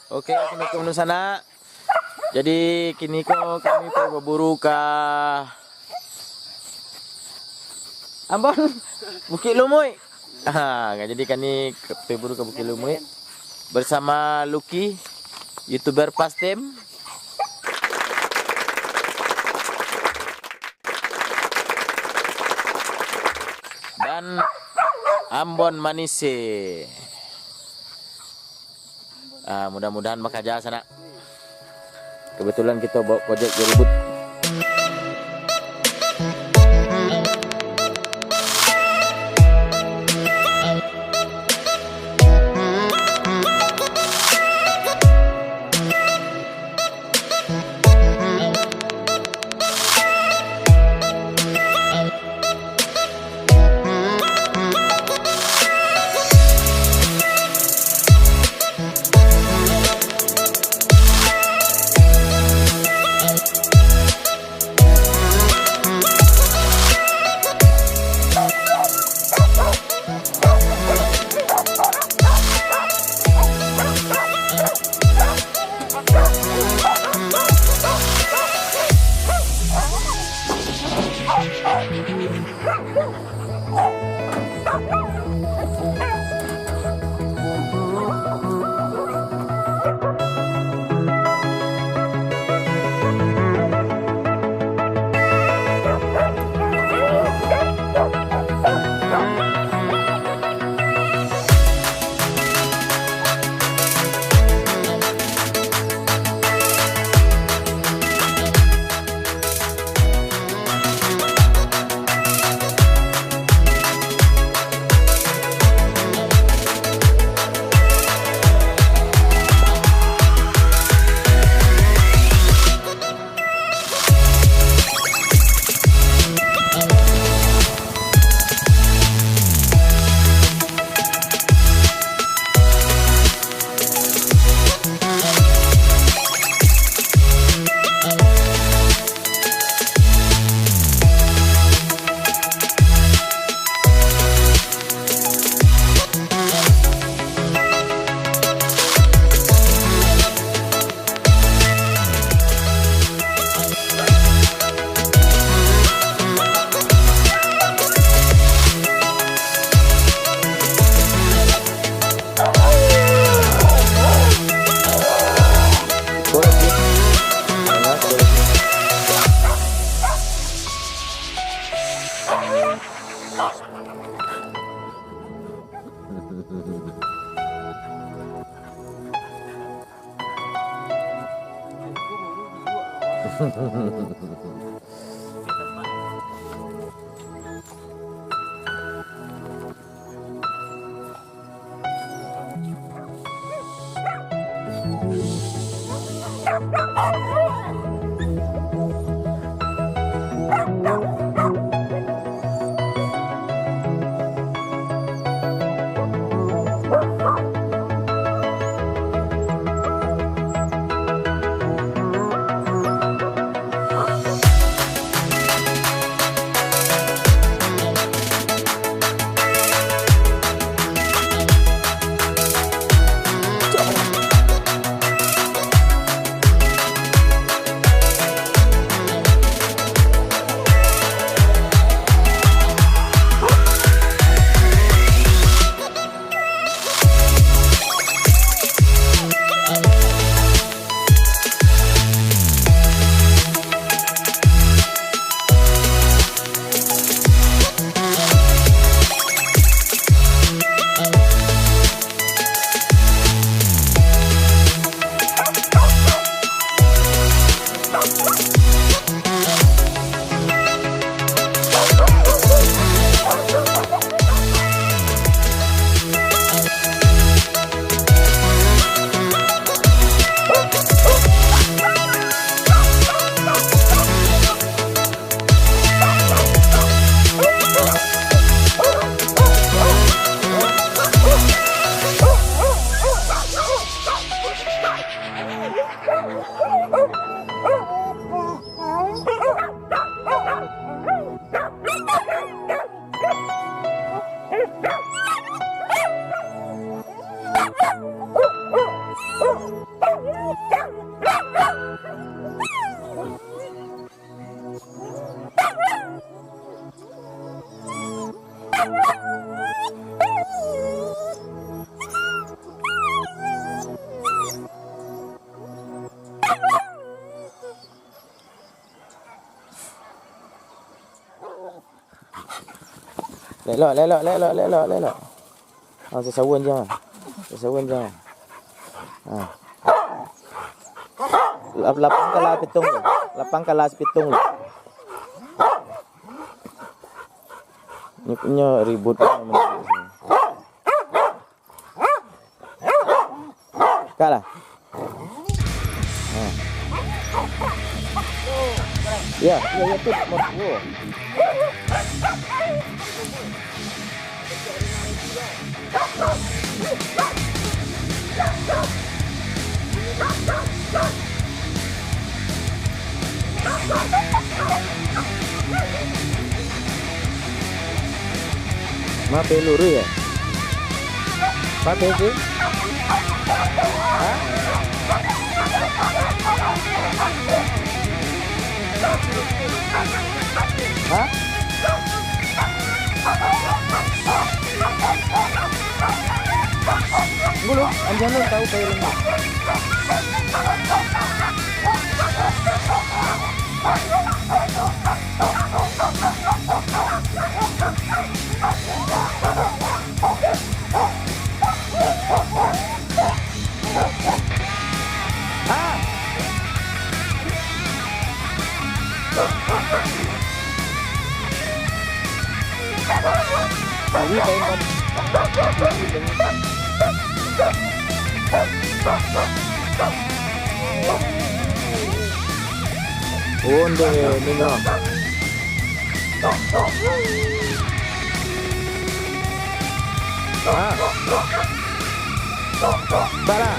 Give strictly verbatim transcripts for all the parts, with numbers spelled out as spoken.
Oke, assalamualaikum dunsanak. Jadi, kini ko kami pai baburu ka Ambon, Bukik Lumuik. Ha, jadi kami ke, pai buru ka Bukik Lumuik bersama Lucky, YouTuber Pastem. Dan Ambon Manise. Ah, mudah-mudahan makaja sanak. Kebetulan kita bawa projek dua ribu. Lelok, lelok, lelok, lelok, lelok. Ah, sasawan je. Sasawan je. Ah. Lap-, lapang kala pitung tu. Lapang kala sepitung tu. Ni punyo ribut. Kalah. Ha. Ya, ya, ya, tu. Mo-, wo. Mape luru ya? Mape sih? Hah? Hah? Dulu, anjing lu tahu kayak ini. Ah! Onde, ninyo. Ah. Salah.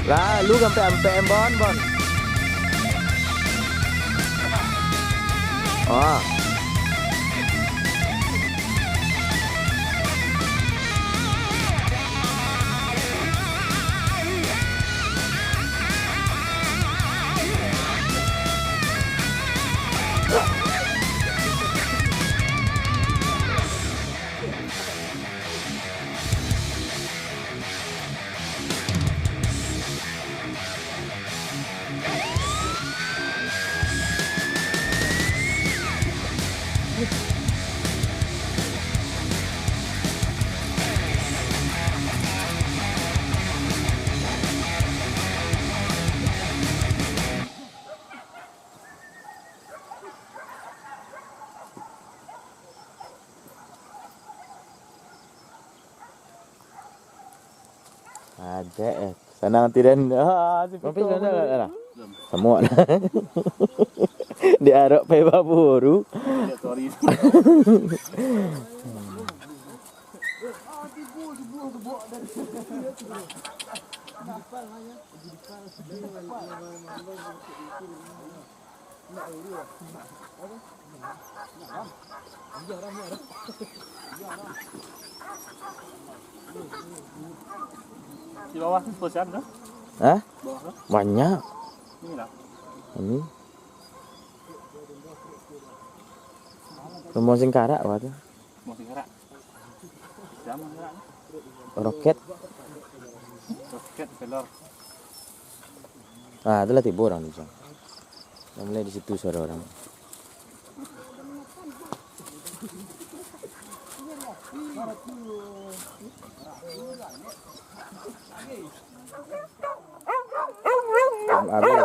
Lah, lu sampai ampek, Bon, Bon. Ah. Adek, eh. Sanang ati den. Ah, si Mampir Pito sana, dulu. Lah, lah. Samuak lah. Di arok pai baburu. Iya, sorry. Di bawah tu posian tu? Hah? Bawah tu? Banyak. Ini lah. Ini. Rumah singkarak apa tu? Rumah singkarak. Siapa singkarak ni? Roket. Roket pelor. Ah, itulah tibo urang tu, Cang. Yang mulai di situ suara urang. Abis.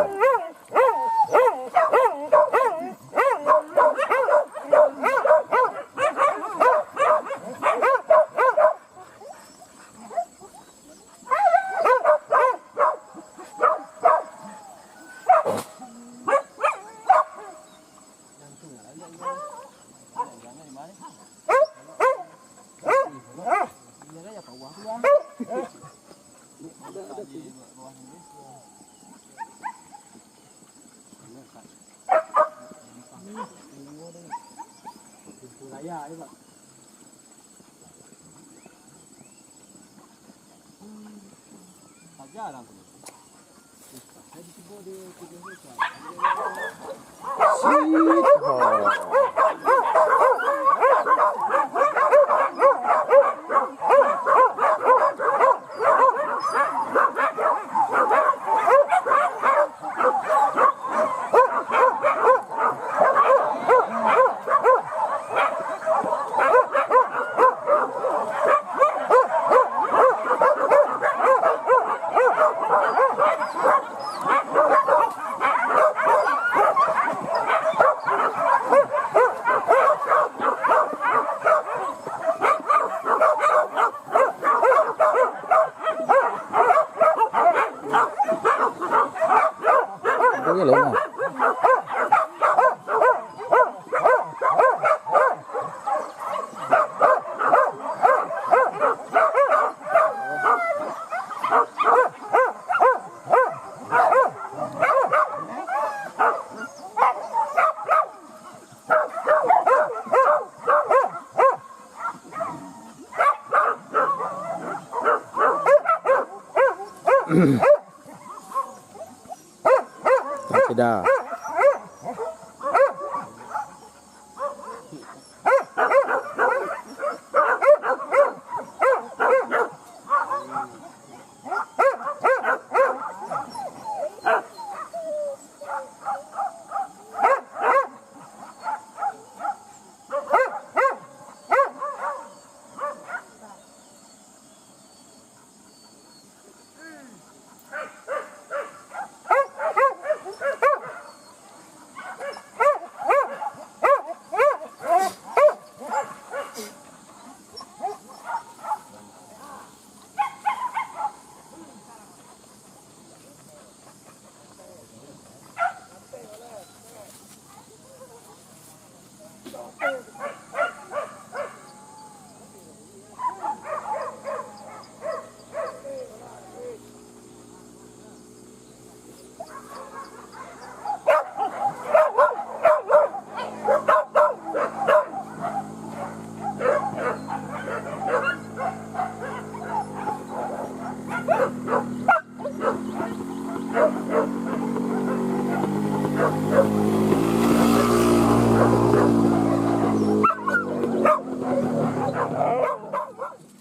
Tidak.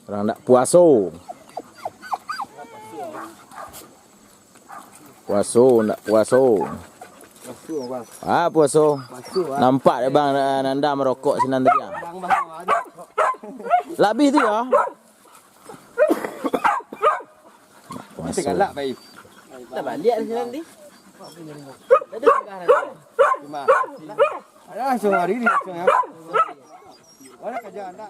Urang ndak puaso. Puaso, ndak puaso. Puaso, Bang. Ah, puaso. Puaso, ah. Nampak dek Bang, eh, Nanda marokok sinan tadi, ah. Bang, Bang, Bang. Labih tu, yo. Puaso. Kita galak, baik. Kita baliak di sinan nanti. Tadi singgah nanti. Terima kasih. Ada langsung hari ni, langsung, ya. Mana kerja anak?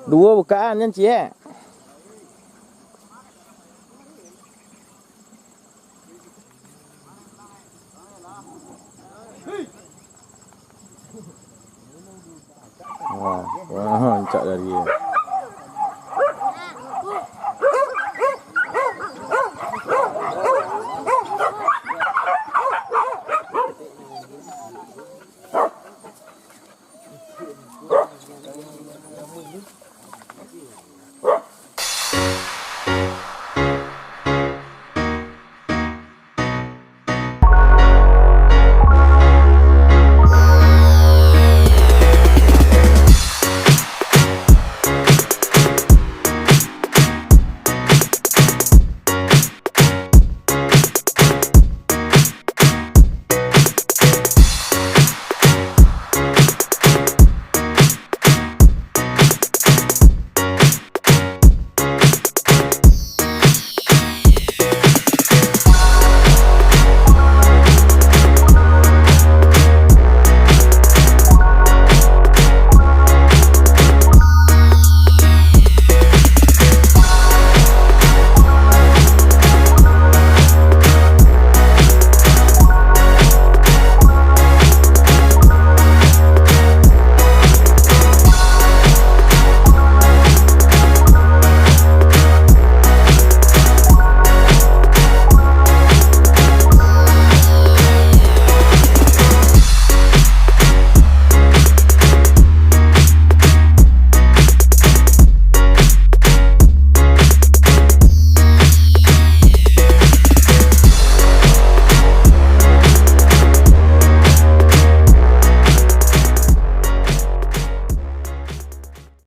Duo bukaan, jan ciek. Wah, wah, rancak dari dia.